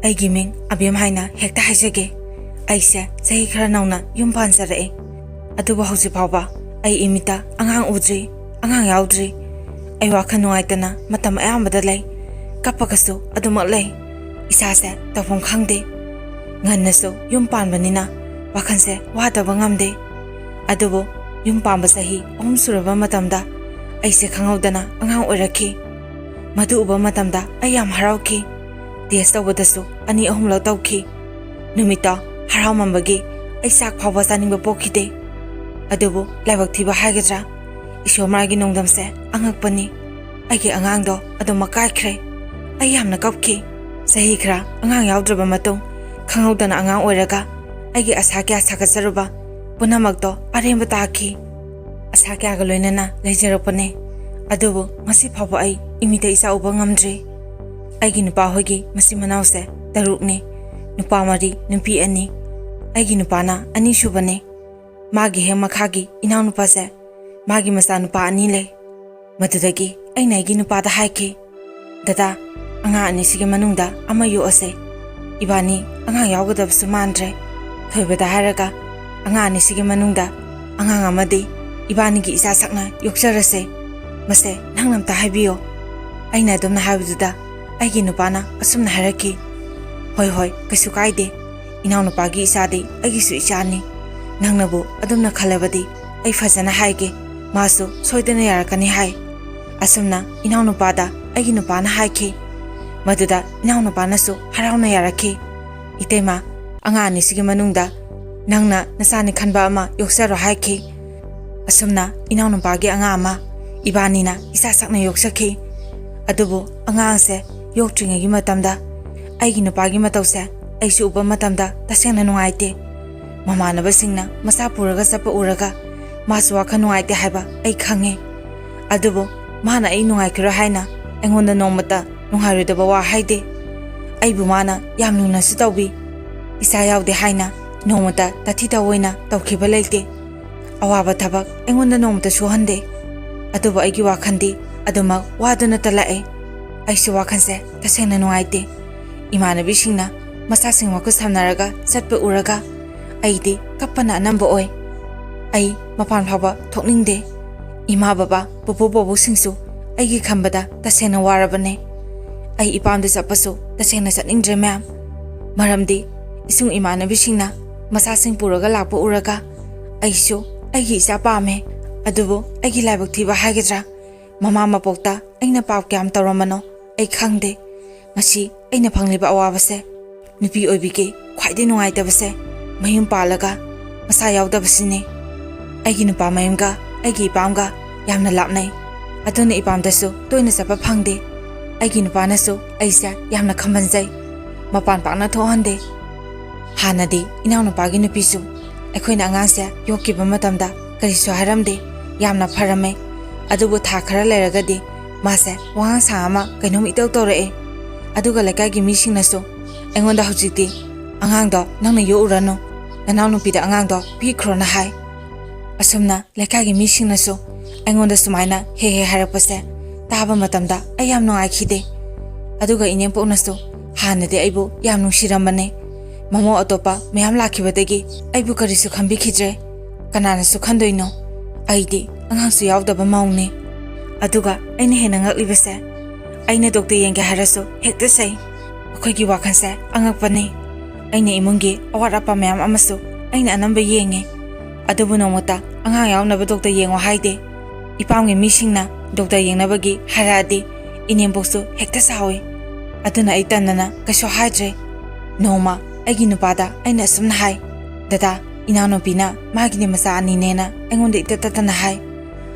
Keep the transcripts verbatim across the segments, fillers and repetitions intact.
ꯑꯩꯒꯤ ꯃꯤꯡ ꯑꯕꯦꯝ ꯍꯥꯏꯅ ꯍꯦꯛꯇ ꯍꯥꯏꯖꯒꯦ꯫ ꯑꯩꯁꯦ ꯆꯍꯤ ꯈꯔ ꯅꯧꯅ ꯌꯨꯝ ꯄꯥꯟꯖꯔꯛꯑꯦ꯫ ꯑꯗꯨꯕꯨ ꯍꯧꯖꯤꯛ ꯐꯥꯎꯕ ꯑꯩ ꯏꯃꯤꯠꯇ ꯑꯉꯥꯡ ꯎꯗ꯭ꯔꯤ, ꯑꯉꯥꯡ ꯌꯥꯎꯗ꯭ꯔꯤ꯫ ꯑꯩ ꯋꯥꯈꯜ ꯅꯨꯡꯉꯥꯏꯇꯅ ꯃꯇꯝ ꯑꯌꯥꯝꯕꯗ ꯂꯩ꯫ ꯀꯞꯄꯒꯁꯨ ꯑꯗꯨꯃꯛ ꯂꯩ꯫ ꯏꯁꯥꯁꯦ ꯇꯧꯐꯝ ꯈꯪꯗꯦ꯫ ꯉꯟꯅꯁꯨ ꯌꯨꯝ ꯄꯥꯟꯕꯅꯤꯅ ꯋꯥꯈꯜꯁꯦ ꯋꯥꯗꯕ ꯉꯝꯗꯦ꯫ ꯑꯗꯨꯕꯨ ꯌꯨꯝ ꯄꯥꯟꯕ ꯆꯍꯤ ꯑꯍꯨꯝ ꯁꯨꯔꯕ ꯃꯇꯝꯗ ꯑꯩꯁꯦ ꯈꯪꯍꯧꯗꯅ ꯑꯉꯥꯡ ꯑꯣꯏꯔꯛꯈꯤ꯫ ꯃꯗꯨ ꯎꯕ ꯃꯇꯝꯗ ꯑꯩ ꯌꯥꯝ ꯍꯔꯥꯎꯈꯤ꯫ ꯇꯦꯁ ꯇꯧꯕꯗꯁꯨ ꯑꯅꯤ ꯑꯍꯨꯝꯂꯛ ꯇꯧꯈꯤ꯫ ꯅꯨꯃꯤꯠꯇꯣ ꯍꯔꯥꯎꯃꯟꯕꯒꯤ ꯑꯩ ꯆꯥꯛ ꯐꯥꯎꯕ ꯆꯥꯅꯤꯡꯕ ꯄꯣꯛꯈꯤꯗꯦ꯫ ꯑꯗꯨꯕꯨ ꯂꯥꯏꯕꯛ ꯊꯤꯕ ꯍꯥꯏꯒꯗ꯭ꯔꯥ, ꯏꯁꯣꯔ ꯃꯥꯒꯤ ꯅꯣꯡꯗꯝꯁꯦ ꯑꯉꯛꯄꯅꯤ꯫ ꯑꯩꯒꯤ ꯑꯉꯥꯡꯗꯣ ꯑꯗꯨꯃꯛ ꯀꯥꯏꯈ꯭ꯔꯦ꯫ ꯑꯩ ꯌꯥꯝꯅ ꯀꯞꯈꯤ꯫ ꯆꯍꯤ ꯈꯔ ꯑꯉꯥꯡ ꯌꯥꯎꯗ꯭ꯔꯕ ꯃꯇꯨꯡ, ꯈꯪꯍꯧꯗꯅ ꯑꯉꯥꯡ ꯑꯣꯏꯔꯒ ꯑꯩꯒꯤ ꯑꯁꯥ ꯀꯌꯥ ꯁꯥꯒꯠꯆꯔꯨꯕ ꯄꯨꯝꯅꯃꯛꯇꯣ ꯑꯔꯦꯝꯕ ꯇꯥꯈꯤ꯫ ꯑꯁꯥ ꯀꯌꯥꯒ ꯂꯣꯏꯅꯅ ꯂꯩꯖꯔꯛꯄꯅꯦ꯫ ꯑꯗꯨꯕꯨ ꯉꯁꯤ ꯐꯥꯎꯕ ꯑꯩ ꯏꯃꯤꯠꯇ ꯏꯆꯥ ꯎꯕ ꯉꯝꯗ꯭ꯔꯤ꯫ ꯑꯩꯒꯤ ꯅꯨꯄꯥ ꯍꯣꯏꯒꯤ ꯃꯆꯤꯟ ꯃꯅꯥꯎꯁꯦ ꯇꯔꯨꯛꯅꯤ꯫ ꯅꯨꯄꯥ ꯃꯔꯤ, ꯅꯨꯄꯤ ꯑꯅꯤ꯫ ꯑꯩꯒꯤ ꯅꯨꯄꯥꯅ ꯑꯅꯤꯁꯨꯕꯅꯤ꯫ ꯃꯥꯒꯤ ꯍꯦꯛ ꯃꯈꯥꯒꯤ ꯏꯅꯥꯎꯅꯨꯄꯥꯁꯦ, ꯃꯥꯒꯤ ꯃꯆꯥꯅꯨꯄꯥ ꯑꯅꯤ ꯂꯩ꯫ ꯃꯗꯨꯗꯒꯤ ꯑꯩꯅ ꯑꯩꯒꯤ ꯅꯨꯄꯥꯗ ꯍꯥꯏꯈꯤ, "ꯗꯗꯥ, ꯑꯉꯥꯡ ꯑꯅꯤꯁꯤꯒꯤ ꯃꯅꯨꯡꯗ ꯑꯃ ꯌꯣꯛꯑꯁꯦ꯫ ꯏꯕꯥꯅꯤ ꯑꯉꯥꯡ ꯌꯥꯎꯒꯗꯕꯁꯨ ꯃꯥꯟꯗ꯭ꯔꯦ꯫ ꯊꯣꯏꯕꯗ ꯍꯥꯏꯔꯒ, ꯑꯉꯥꯡ ꯑꯅꯤꯁꯤꯒꯤ ꯃꯅꯨꯡꯗ ꯑꯉꯥꯡ ꯑꯃꯗꯤ ꯏꯕꯥꯅꯤꯒꯤ ꯏꯆꯥ ꯁꯛꯅ ꯌꯣꯛꯆꯔꯁꯦ꯫ ꯃꯁꯦ ꯅꯪꯅ ꯑꯝꯇ ꯍꯥꯏꯕꯤꯌꯣ꯫" ꯑꯩꯅ ꯑꯗꯨꯝꯅ ꯍꯥꯏꯕꯗꯨꯗ ꯑꯩꯒꯤ ꯅꯨꯄꯥꯅ ꯑꯁꯨꯝꯅ ꯍꯥꯏꯔꯛꯈꯤ, "ꯍꯣꯏ, ꯍꯣꯏ, ꯀꯩꯁꯨ ꯀꯥꯏꯗꯦ꯫ ꯏꯅꯥꯎꯅꯨꯄꯥꯒꯤ ꯏꯆꯥꯗꯤ ꯑꯩꯒꯤꯁꯨ ꯏꯆꯥꯅꯤ꯫ ꯅꯪꯅꯕꯨ ꯑꯗꯨꯝꯅ ꯈꯜꯂꯕꯗꯤ ꯑꯩ ꯐꯖꯅ ꯍꯥꯏꯒꯦ꯫ ꯃꯥꯁꯨ ꯁꯣꯏꯗꯅ ꯌꯥꯔꯛꯀꯅꯤ" ꯍꯥꯏ꯫ ꯑꯁꯨꯝꯅ ꯏꯅꯥꯎꯅꯨꯄꯥꯗ ꯑꯩꯒꯤ ꯅꯨꯄꯥꯅ ꯍꯥꯏꯈꯤ꯫ ꯃꯗꯨꯗ ꯏꯅꯥꯎꯅꯨꯄꯥꯅꯁꯨ ꯍꯔꯥꯎꯅ ꯌꯥꯔꯛꯈꯤ꯫ "ꯏꯇꯩꯃ, ꯑꯉꯥꯡ ꯑꯅꯤꯁꯤꯒꯤ ꯃꯅꯨꯡꯗ ꯅꯪꯅ ꯅꯆꯥꯅꯤ ꯈꯟꯕ ꯑꯃ ꯌꯣꯛꯆꯔꯣ" ꯍꯥꯏꯈꯤ꯫ ꯑꯁꯨꯝꯅ ꯏꯅꯥꯎꯅꯨꯄꯥꯒꯤ ꯑꯉꯥꯡ ꯑꯃ ꯏꯕꯥꯅꯤꯅ ꯏꯆꯥ ꯁꯛꯅ ꯌꯣꯛꯆꯈꯤ꯫ ꯑꯗꯨꯕꯨ ꯑꯉꯥꯡꯁꯦ ꯌꯣꯛꯇ꯭ꯔꯤꯉꯩꯒꯤ ꯃꯇꯝꯗ ꯑꯩꯒꯤ ꯅꯨꯄꯥꯒꯤ ꯃꯇꯧꯁꯦ ꯑꯩꯁꯨ ꯎꯕ ꯃꯇꯝꯗ ꯇꯁꯦꯡꯅ ꯅꯨꯡꯉꯥꯏꯇꯦ꯫ ꯃꯃꯥꯟꯅꯕꯁꯤꯡꯅ ꯃꯆꯥ ꯄꯨꯔꯒ ꯆꯠꯄ ꯎꯔꯒ ꯃꯥꯁꯨ ꯋꯥꯈꯜ ꯅꯨꯡꯉꯥꯏꯇꯦ ꯍꯥꯏꯕ ꯑꯩ ꯈꯪꯉꯤ꯫ ꯑꯗꯨꯕꯨ ꯃꯥꯅ ꯑꯩ ꯅꯨꯡꯉꯥꯏꯈꯤꯔꯣꯏ ꯍꯥꯏꯅ ꯑꯩꯉꯣꯟꯗ ꯅꯣꯡꯃꯇ ꯅꯨꯡꯉꯥꯏꯔꯣꯏꯗꯕ ꯋꯥ ꯍꯥꯏꯗꯦ꯫ ꯑꯩꯕꯨ ꯃꯥꯅ ꯌꯥꯝ ꯂꯨꯅꯁꯨ ꯇꯧꯕꯤ꯫ ꯏꯆꯥ ꯌꯥꯎꯗꯦ ꯍꯥꯏꯅ ꯅꯣꯡꯃꯇ ꯇꯥꯊꯤ ꯇꯥꯑꯣꯏꯅ ꯇꯧꯈꯤꯕ ꯂꯩꯇꯦ꯫ ꯑꯋꯥꯕ ꯊꯕꯛ ꯑꯩꯉꯣꯟꯗ ꯅꯣꯡꯃꯇ ꯁꯨꯍꯟꯗꯦ꯫ ꯑꯗꯨꯕꯨ ꯑꯩꯒꯤ ꯋꯥꯈꯜꯗꯤ ꯑꯗꯨꯃꯛ ꯋꯥꯗꯨꯅꯇ ꯂꯥꯛꯑꯦ꯫ ꯑꯩꯁꯨ ꯋꯥꯈꯜꯁꯦ ꯇꯁꯦꯡꯅ ꯅꯨꯡꯉꯥꯏꯇꯦ꯫ ꯏꯃꯥꯟꯅꯕꯤꯁꯤꯡꯅ ꯃꯆꯥꯁꯤꯡ ꯃꯈꯨꯠ ꯁꯝꯅꯔꯒ ꯆꯠꯄ ꯎꯔꯒ ꯑꯩꯗꯤ ꯀꯞꯄꯅ ꯑꯅꯝꯕ ꯑꯣꯏ꯫ ꯑꯩ ꯃꯄꯥꯟ ꯐꯥꯎꯕ ꯊꯣꯛꯅꯤꯡꯗꯦ꯫ ꯏꯃꯥ ꯕꯕꯥ, ꯄꯨꯄꯨ ꯕꯣꯕꯣꯛꯁꯤꯡꯁꯨ ꯑꯩꯒꯤ ꯈꯟꯕꯗ ꯇꯁꯦꯡꯅ ꯋꯥꯔꯕꯅꯦ꯫ ꯑꯩ ꯏꯄꯥꯝꯗ ꯆꯠꯄꯁꯨ ꯇꯁꯦꯡꯅ ꯆꯠꯅꯤꯡꯗ꯭ꯔꯦ, ꯃꯌꯥꯝ꯫ ꯃꯔꯝꯗꯤ ꯏꯁꯨꯡ ꯏꯃꯥꯟꯅꯕꯤꯁꯤꯡꯅ ꯃꯆꯥꯁꯤꯡ ꯄꯨꯔꯒ ꯂꯥꯛꯄ ꯎꯔꯒ ꯑꯩꯁꯨ ꯑꯩꯒꯤ ꯏꯆꯥ ꯄꯥꯝꯃꯦ꯫ ꯑꯗꯨꯕꯨ ꯑꯩꯒꯤ ꯂꯥꯏꯕꯛ ꯊꯤꯕ ꯍꯥꯏꯒꯗ꯭ꯔꯥ, ꯃꯃꯥ ꯃꯄꯣꯛꯇ ꯑꯩꯅ ꯄꯥꯞ ꯀꯌꯥꯝ ꯇꯧꯔꯝꯕꯅꯣ ꯑꯩ ꯈꯪꯗꯦ꯫ ꯉꯁꯤ ꯑꯩꯅ ꯐꯪꯂꯤꯕ ꯑꯋꯥꯕꯁꯦ, ꯅꯨꯄꯤ ꯑꯣꯏꯕꯤꯒꯤ ꯈ꯭ꯋꯥꯏꯗꯒꯤ ꯅꯨꯡꯉꯥꯏꯇꯕꯁꯦ, ꯃꯌꯨꯝ ꯄꯥꯜꯂꯒ ꯃꯆꯥ ꯌꯥꯎꯗꯕꯁꯤꯅꯦ꯫ ꯑꯩꯒꯤ ꯅꯨꯄꯥ ꯃꯌꯨꯝꯒ ꯑꯩꯒꯤ ꯏꯄꯥꯝꯒ ꯌꯥꯝꯅ ꯂꯥꯞꯅꯩ꯫ ꯑꯗꯨꯅ ꯏꯄꯥꯝꯗꯁꯨ ꯇꯣꯏꯅ ꯆꯠꯄ ꯐꯪꯗꯦ꯫ ꯑꯩꯒꯤ ꯅꯨꯄꯥꯅꯁꯨ ꯑꯩꯁꯦ ꯌꯥꯝꯅ ꯈꯝꯕꯟꯖꯩ꯫ ꯃꯄꯥꯟ ꯄꯥꯛꯅ ꯊꯣꯛꯍꯟꯗꯦ꯫ ꯍꯥꯟꯅꯗꯤ ꯏꯅꯥꯎꯅꯨꯄꯥꯒꯤ ꯅꯨꯄꯤꯁꯨ ꯑꯩꯈꯣꯏꯅ ꯑꯉꯥꯡꯁꯦ ꯌꯣꯛꯈꯤꯕ ꯃꯇꯝꯗ ꯀꯔꯤꯁꯨ ꯍꯥꯏꯔꯝꯗꯦ, ꯌꯥꯝꯅ ꯐꯔꯝꯃꯦ꯫ ꯑꯗꯨꯕꯨ ꯊꯥ ꯈꯔ ꯂꯩꯔꯒꯗꯤ ꯃꯥꯁꯦ ꯋꯥꯉꯥꯡ ꯁꯥ ꯑꯃ ꯀꯩꯅꯣꯝ ꯏꯇꯧ ꯇꯧꯔꯛꯑꯦ꯫ ꯑꯗꯨꯒ ꯂꯩꯀꯥꯏꯒꯤ ꯃꯤꯁꯤꯡꯅꯁꯨ ꯑꯩꯉꯣꯟꯗ ꯍꯧꯖꯤꯛꯇꯤ, "ꯑꯉꯥꯡꯗꯣ ꯅꯪꯅ ꯌꯣꯛꯎꯔꯅꯨ, ꯅꯅꯥꯎꯅꯨꯄꯤꯗ ꯑꯉꯥꯡꯗꯣ ꯄꯤꯈ꯭ꯔꯣꯅ" ꯍꯥꯏ꯫ ꯑꯁꯨꯝꯅ ꯂꯩꯀꯥꯏꯒꯤ ꯃꯤꯁꯤꯡꯅꯁꯨ ꯑꯩꯉꯣꯟꯗ ꯁꯨꯃꯥꯏꯅ ꯍꯦꯛ ꯍꯦꯛ ꯍꯥꯏꯔꯛꯄꯁꯦ ꯇꯥꯕ ꯃꯇꯝꯗ ꯑꯩ ꯌꯥꯝ ꯅꯨꯡꯉꯥꯏꯈꯤꯗꯦ꯫ ꯑꯗꯨꯒ ꯏꯅꯦꯝꯄꯣꯛꯅꯁꯨ ꯍꯥꯟꯅꯗꯤ ꯑꯩꯕꯨ ꯌꯥꯝ ꯅꯨꯡꯁꯤꯔꯝꯕꯅꯦ, ꯃꯃꯧ ꯑꯇꯣꯞꯄ ꯃꯌꯥꯝ ꯂꯥꯛꯈꯤꯕꯗꯒꯤ ꯑꯩꯕꯨ ꯀꯔꯤꯁꯨ ꯈꯟꯕꯤꯈꯤꯗ꯭ꯔꯦ꯫ ꯀꯅꯥꯅꯁꯨ ꯈꯟꯗꯣꯏꯅꯣ? ꯑꯩꯗꯤ ꯑꯉꯥꯡꯁꯨ ꯌꯥꯎꯗꯕ ꯃꯧꯅꯦ꯫ ꯑꯗꯨꯒ ꯑꯩꯅ ꯍꯦꯟꯅ ꯉꯛꯂꯤꯕꯁꯦ, ꯑꯩꯅ ꯗꯣꯛꯇꯔ ꯌꯦꯡꯒꯦ ꯍꯥꯏꯔꯁꯨ ꯍꯦꯛꯇ ꯆꯩ꯫ ꯑꯩꯈꯣꯏꯒꯤ ꯋꯥꯈꯜꯁꯦ ꯑꯉꯛꯄꯅꯤ꯫ ꯑꯩꯅ ꯏꯃꯨꯡꯒꯤ ꯑꯋꯥꯠ ꯑꯄꯥ ꯃꯌꯥꯝ ꯑꯃꯁꯨ ꯑꯩꯅ ꯑꯅꯝꯕ ꯌꯦꯡꯉꯦ꯫ ꯑꯗꯨꯕꯨ ꯅꯣꯡꯃꯇ ꯑꯉꯥꯡ ꯌꯥꯎꯅꯕ ꯗꯣꯛꯇꯔ ꯌꯦꯡꯉꯣ ꯍꯥꯏꯗꯦ꯫ ꯏꯄꯥꯝꯒꯤ ꯃꯤꯁꯤꯡꯅ ꯗꯣꯛꯇꯔ ꯌꯦꯡꯅꯕꯒꯤ ꯍꯥꯏꯔꯛꯑꯗꯤ ꯏꯅꯦꯝꯕꯣꯛꯁꯨ ꯍꯦꯛꯇ ꯁꯥꯎꯏ꯫ ꯑꯗꯨꯅ ꯑꯩ ꯇꯟꯗꯅ ꯀꯩꯁꯨ ꯍꯥꯏꯗ꯭ꯔꯦ꯫ ꯅꯣꯡꯃ ꯑꯩꯒꯤ ꯅꯨꯄꯥꯗ ꯑꯩꯅ ꯑꯁꯨꯝꯅ ꯍꯥꯏ, "ꯗꯗꯥ, ꯏꯅꯥꯎꯅꯨꯄꯤꯅ ꯃꯥꯒꯤꯗꯤ ꯃꯆꯥ ꯑꯅꯤꯅꯦꯅ ꯑꯩꯉꯣꯟꯗ ꯏꯇꯠ ꯇꯠꯇꯅ ꯍꯥꯏ꯫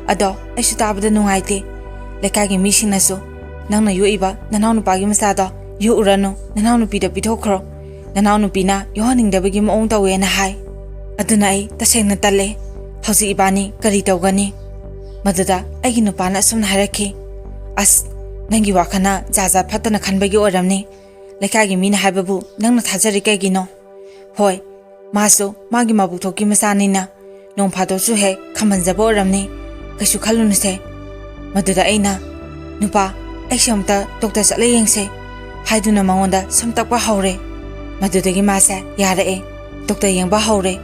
ꯑꯗꯣ ꯑꯩꯁꯨ ꯇꯥꯕꯗ ꯅꯨꯡꯉꯥꯏꯇꯦ꯫ ꯂꯩꯀꯥꯏꯒꯤ ꯃꯤꯁꯤꯡꯅꯁꯨ ꯅꯪꯅ ꯌꯣꯛꯏꯕ ꯅꯅꯥꯎꯅꯨꯄꯥꯒꯤ ꯃꯆꯥꯗꯣ ꯌꯣꯛꯎꯔꯅꯨ, ꯅꯅꯥꯎꯅꯨꯄꯤꯗ ꯄꯤꯊꯣꯛꯈ꯭ꯔꯣ꯫ ꯅꯅꯥꯎꯅꯨꯄꯤꯅ ꯌꯣꯛꯍꯟꯅꯤꯡꯗꯕꯒꯤ ꯃꯑꯣꯡ ꯇꯧꯋꯦꯅ" ꯍꯥꯏ꯫ ꯑꯗꯨꯅ ꯑꯩ ꯇꯁꯦꯡꯅ ꯇꯜꯂꯦ꯫ ꯍꯧꯖꯤꯛ ꯏꯕꯥꯅꯤ ꯀꯔꯤ ꯇꯧꯒꯅꯤ? ꯃꯗꯨꯗ ꯑꯩꯒꯤ ꯅꯨꯄꯥꯅ ꯑꯁꯨꯝꯅ ꯍꯥꯏꯔꯛꯈꯤ, "ꯑꯁ, ꯅꯪꯒꯤ ꯋꯥꯈꯜꯅ ꯖꯥꯠ ꯖꯥꯠ ꯐꯠꯇꯅ ꯈꯟꯕꯒꯤ ꯑꯣꯏꯔꯝꯅꯤ꯫ ꯂꯩꯀꯥꯏꯒꯤ ꯃꯤꯅ ꯍꯥꯏꯕꯕꯨ ꯅꯪꯅ ꯊꯥꯖꯔꯤ ꯀꯩꯒꯤꯅꯣ? ꯍꯣꯏ, ꯃꯥꯁꯨ ꯃꯥꯒꯤ ꯃꯕꯨꯛꯊꯣꯛꯀꯤ ꯃꯆꯥꯅꯤꯅ ꯅꯣꯡ ꯐꯥꯗꯣꯛꯁꯨ ꯍꯦꯛ ꯈꯝꯕꯟꯖꯕ ꯑꯣꯏꯔꯝꯅꯤ꯫ ꯀꯩꯁꯨ ꯈꯜꯂꯨꯅꯨꯁꯦ꯫" ꯃꯗꯨꯗ ꯑꯩꯅ, "ꯅꯨꯄꯥ, ꯑꯩꯁꯨ ꯑꯝꯇ ꯗꯣꯛꯇꯔ ꯆꯠꯂ ꯌꯦꯡꯁꯦ꯫ ꯍꯥꯏꯗꯨꯅ ꯃꯉꯣꯟꯗ ꯁꯨꯝ ꯇꯛꯄ ꯍꯧꯔꯦ꯫ ꯃꯗꯨꯗꯒꯤ ꯃꯥꯁꯦ ꯌꯥꯔꯛꯑꯦ, ꯗꯣꯛꯇꯔ ꯌꯦꯡꯕ ꯍꯧꯔꯦ꯫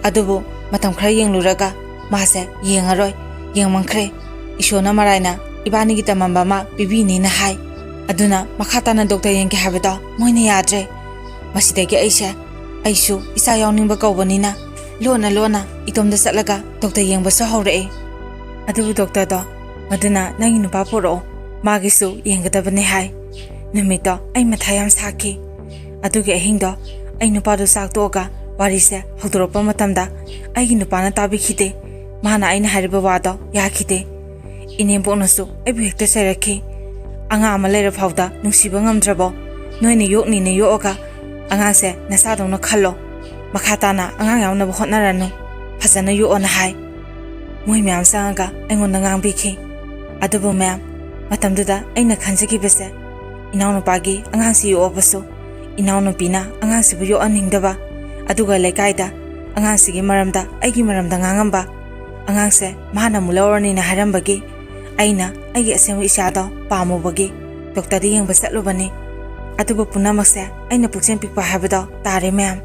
ꯑꯗꯨꯕꯨ ꯃꯇꯝ ꯈꯔ ꯌꯦꯡꯂꯨꯔꯒ ꯃꯥꯁꯦ ꯌꯦꯡꯉꯔꯣꯏ, ꯌꯦꯡꯃꯟꯈ꯭ꯔꯦ, ꯏꯁꯣꯔꯅ ꯃꯔꯥꯏꯅ ꯏꯕꯥꯅꯤꯒꯤ ꯇꯝꯃꯝꯕ ꯑꯃ ꯄꯤꯕꯤꯅꯤꯅ ꯍꯥꯏ꯫ ꯑꯗꯨꯅ ꯃꯈꯥ ꯇꯥꯅ ꯗꯣꯛꯇꯔ ꯌꯦꯡꯒꯦ ꯍꯥꯏꯕꯗꯣ ꯃꯣꯏꯅ ꯌꯥꯗ꯭ꯔꯦ꯫ ꯃꯁꯤꯗꯒꯤ ꯑꯩꯁꯦ, ꯑꯩꯁꯨ ꯏꯆꯥ ꯌꯥꯎꯅꯤꯡꯕ ꯀꯧꯕꯅꯤꯅ ꯂꯣꯟꯅ ꯂꯣꯟꯅ ꯏꯇꯣꯝꯗ ꯆꯠꯂꯒ ꯗꯣꯛꯇꯔ ꯌꯦꯡꯕꯁꯨ ꯍꯧꯔꯛꯑꯦ꯫ ꯑꯗꯨꯕꯨ ꯗꯣꯛꯇꯔꯗꯣ ꯃꯗꯨꯅ ꯅꯪꯒꯤ ꯅꯨꯄꯥ ꯄꯨꯔꯛꯑꯣ, ꯃꯥꯒꯤꯁꯨ ꯌꯦꯡꯒꯗꯕꯅꯦ ꯍꯥꯏ꯫ ꯅꯨꯃꯤꯠꯇꯣ ꯑꯩ ꯃꯊꯥ ꯌꯥꯝ ꯁꯥꯈꯤ꯫ ꯑꯗꯨꯒꯤ ꯑꯍꯤꯡꯗꯣ ꯑꯩ ꯅꯨꯄꯥꯗꯣ ꯆꯥꯛ ꯇꯣꯛꯑꯒ ꯋꯥꯔꯤꯁꯦ ꯍꯧꯗꯣꯔꯛꯄ ꯃꯇꯝꯗ ꯑꯩꯒꯤ ꯅꯨꯄꯥꯅ ꯇꯥꯕꯤꯈꯤꯗꯦ꯫ ꯃꯥꯅ ꯑꯩꯅ ꯍꯥꯏꯔꯤꯕ ꯋꯥꯗꯣ ꯌꯥꯈꯤꯗꯦ꯫ ꯏꯅꯦꯝꯕꯣꯛꯅꯁꯨ ꯑꯩꯕꯨ ꯍꯦꯛꯇ ꯆꯩꯔꯛꯈꯤ꯫ "ꯑꯉꯥꯡ ꯑꯃ ꯂꯩꯔ ꯐꯥꯎꯗ ꯅꯨꯡꯁꯤꯕ ꯉꯝꯗ꯭ꯔꯕꯣ? ꯅꯣꯏꯅ ꯌꯣꯛꯅꯤꯅ ꯌꯣꯛꯑꯒ ꯑꯉꯥꯡꯁꯦ ꯅꯆꯥꯗꯧꯅ ꯈꯜꯂꯣ꯫ ꯃꯈꯥ ꯇꯥꯅ ꯑꯉꯥꯡ ꯌꯥꯎꯅꯕ ꯍꯣꯠꯅꯔꯅꯨ꯫ ꯐꯖꯅ ꯌꯣꯛꯑꯣꯅ" ꯍꯥꯏ꯫ ꯃꯣꯏ ꯃꯌꯥꯝ ꯆꯪꯉꯒ ꯑꯩꯉꯣꯟꯗ ꯉꯥꯡꯕꯤꯈꯤ꯫ ꯑꯗꯨꯕꯨ ꯃꯌꯥꯝ, ꯃꯇꯝꯗꯨꯗ ꯑꯩꯅ ꯈꯟꯖꯈꯤꯕꯁꯦ, ꯏꯅꯥꯎꯅꯨꯄꯥꯒꯤ ꯑꯉꯥꯡꯁꯤ ꯌꯣꯛꯑꯕꯁꯨ ꯏꯅꯥꯎꯅꯨꯄꯤꯅ ꯑꯉꯥꯡꯁꯤꯕꯨ ꯌꯣꯛꯍꯟꯅꯤꯡꯗꯕ, ꯑꯗꯨꯒ ꯂꯩꯀꯥꯏꯗ ꯑꯉꯥꯡꯁꯤꯒꯤ ꯃꯔꯝꯗ, ꯑꯩꯒꯤ ꯃꯔꯝꯗ ꯉꯥꯡꯉꯝꯕ, ꯑꯉꯥꯡꯁꯦ ꯃꯥꯅ ꯑꯃꯨꯛ ꯂꯧꯔꯅꯤꯅ ꯍꯥꯏꯔꯝꯕꯒꯤ ꯑꯩꯅ ꯑꯩꯒꯤ ꯑꯁꯦꯡꯕ ꯏꯆꯥꯗꯣ ꯄꯥꯝꯃꯨꯕꯒꯤ ꯗꯣꯛꯇꯔꯗ ꯌꯦꯡꯕ ꯆꯠꯂꯨꯕꯅꯤ꯫ ꯑꯗꯨꯕꯨ ꯄꯨꯝꯅꯃꯛꯁꯦ ꯑꯩꯅ ꯄꯨꯛꯆꯦꯜ ꯄꯤꯛꯄ ꯍꯥꯏꯕꯗꯣ ꯇꯥꯔꯦ ꯃꯌꯥꯝ꯫